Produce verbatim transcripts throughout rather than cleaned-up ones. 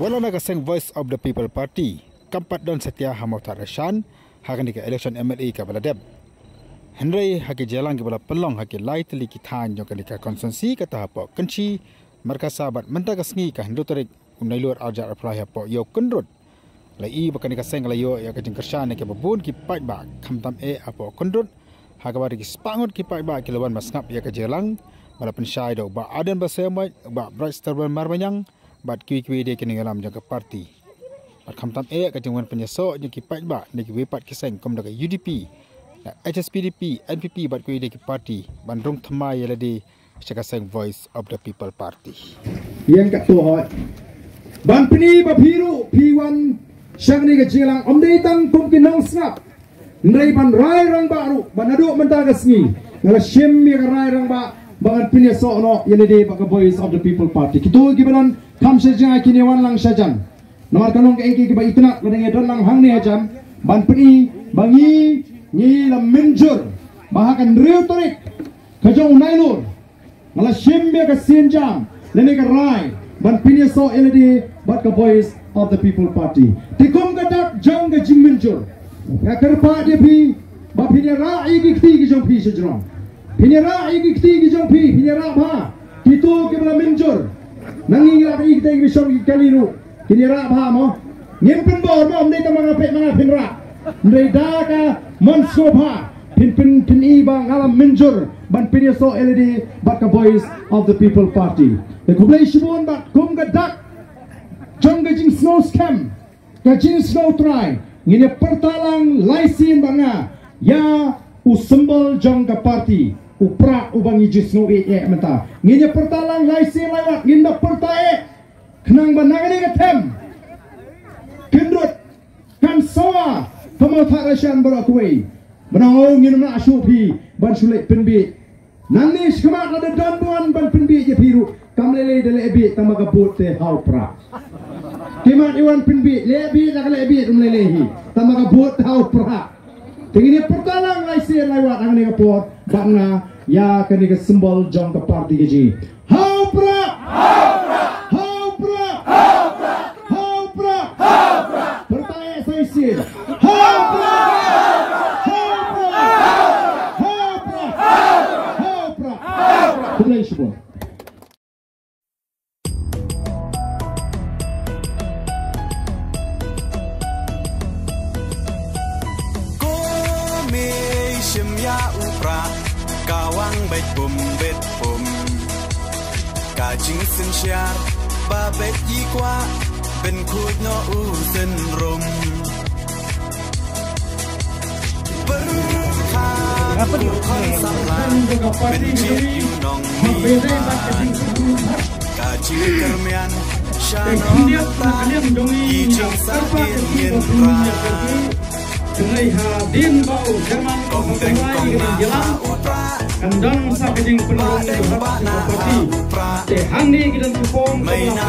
Wat la na ka seng Voice of the People Party kam pat don satia ha Mawthadraishan ha kane ka election M L A kaba la dep. Hynrei ha ki jingïalang kiba la pynlong ha ki lai tylli ki thaiñ jong kane ka constituency, kata hapoh Kynshi, Markasa bad mynta ka sngi ka hynriew tarik u Nailur arhajar arphew lai hapoh Ïewkynrut, la i ba kane ka seng ka la ïoh ïa ka jingkyrshan na kiba bun ki paidbah, khamtam eh hapoh Kynrut, ha kaba da ki spah ngut ki paidbah ki la wan ban sngap ïa ka jingïalang ba la pynshai da u Bah Ardent Basaiawmoit, u Bah Brightstarwell Marbaniang bad kiwei kiwei de ki nongïalam jong ka party. Bad khamtam eh ka jingwan pynïasoh jong ki paidbah na kiwei pat ki seng kum da ka U D P, da H S P D P, N P P bad kiwei de ki party ban rung thymmai ïa lade sha ka seng Voice of the People Party. Ïeng katto hoi. Ban pyni ba phi ruh phi wan sha kane ka jingïalang ym dei tang kum ki nongsngap. Hynrei ban rai rangbah ruh, ban naduh mynta ka sngi nga la shim ïa ka rai rangbah ba ngan pynïasoh noh ïa lade bad ka Voice of the People Party. Kito kiba don kham sha jngai kin ïa wan lang shajan. Namar ka long kaei kaei kaba itynnad lada ngi don lang hangne hajan ban pyni ba ngi, ngi la mynjur ba ha ka hynriew tarik ka jong u Nailur nga la shim ïa ka sienjam lane ka rai ban pynïasoh ïa lade bad ka Voice of the People Party. Te kum ka dak jong ka jingmynjur, nga kyrpad ïa phi ba phin ïarah ïa ki kti ki jong phi sha jrong. Phin ïarah ïa ki kti ki jong phi, phin ïarah bha. Kito kiba la mynjur, na ngi ngi la ïa kita kiba shong ki kali ruh, kin ïarah bha mo. Ngim pynbor mo, ym dei tang ma nga peit ma nga phin rah. Hynrei da ka mon sngewbha phin pyn, phin i ba nga la mynjur ban pynïasoh ïa lade bad ka Voice of the People Party. Te khublei shibun bad kum ka dak jong ka jingsngew skhem, ka jingsngew trai, ngin ïa pyrta lang lai sien bad nga ïa u symbol jong ka party, u prah uba ngi jingsngew ïeit eh mynta. Ngin ïa pyrta lang lai sien lai wat, ngin da pyrta eh. Khnang ba na kane ka them Kynrut kan sawa ka Mawthadraishan baroh kawei. Ba nang ong ngin ym lah shuh phi ban shu leit pynbiej. Nangne shakhmat lada don ba wan ban pynbiej ïa phi ruh kam lei lei da leh biej, tang ba ka vote te ha u prah. Ki mat i wan pynbiej, leh biej la ka leh biej, um lei lei hi, tang ba ka vote te ha u prah. Te ngin ïa pyrta lang lai sien lai wat hangne ka por bad nga ïa kane ka symbol jong ka party ka jong ngi. Ha u prah! Ha u prah! Ha u prah! Pyrta eh sa shisien. Ha u prah! Ha u prah! Ha u prah! Ha u prah! Khublei shibun. Ko mei shim ïa u prah, ka wang beit pum beit pum. Ka jingsynshar ba beit i kwah, pynkhuid noh u synrum. Pyrkhat u khon samla, pynjih u nongmihpat. Ka jingkyrmen sha nongmihpat, ki jingsarkit ngin rah. Tynrai hadien ba u German kong deng kong na ha u prah. Kan don sa ka jingpynrung ba deng ba na ha u prah. Te hangne ki don ki form kong na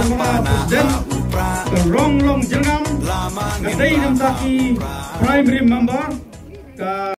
ha u prah. Ka rong long jyrngam. Ka dei namta ki primary member. Ka